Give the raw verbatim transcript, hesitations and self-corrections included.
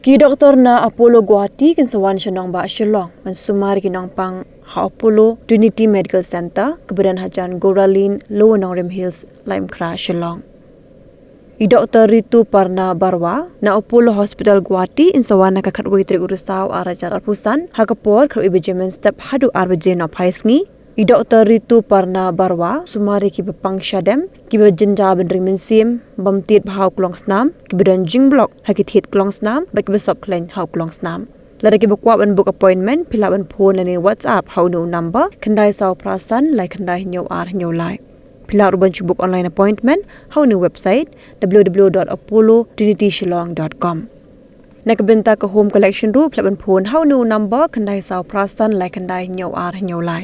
Ki doktor na Apollo Guwahati kin sa wan sha nongbah Shillong ban sumar ïa ki nongpang ha Apollo Trinity Medical Centre, kaba don hajan Gora Lane, Lower Nongrim Hills, Laitumkhrah, Shillong. I Doktor Rituparna Barua na Apollo Hospital Guwahati in sa wan ha ka khatwei tarik u Risaw ar hajar arphew san, ha ka por khatwei baje mynstep haduh ar baje nohphai sngi. I Doktor Rituparna Barua sumar ïa kiba pang shadem, kiba jynjar ban ring mynsiem, bym tied bha ha u klongsnam, kiba don jingblok ha ki thied klongsnam bad kiba sop khleiñ ha u klongsnam. Lada kiba kwah ban book appointment, phi lah ban phone lane WhatsApp ha une u number, khyndai saw phra san lai khyndai hynñiew ar hynñiew lai. Phi lah ruh ban shu book online appointment ha une u website, w w w dot apollo trinity shillong dot com. Na ka bynta ka home collection ruh, phi lah ban phone ha une u number, khyndai saw phra san lai khyndai hynñiew ar hynñiew lai.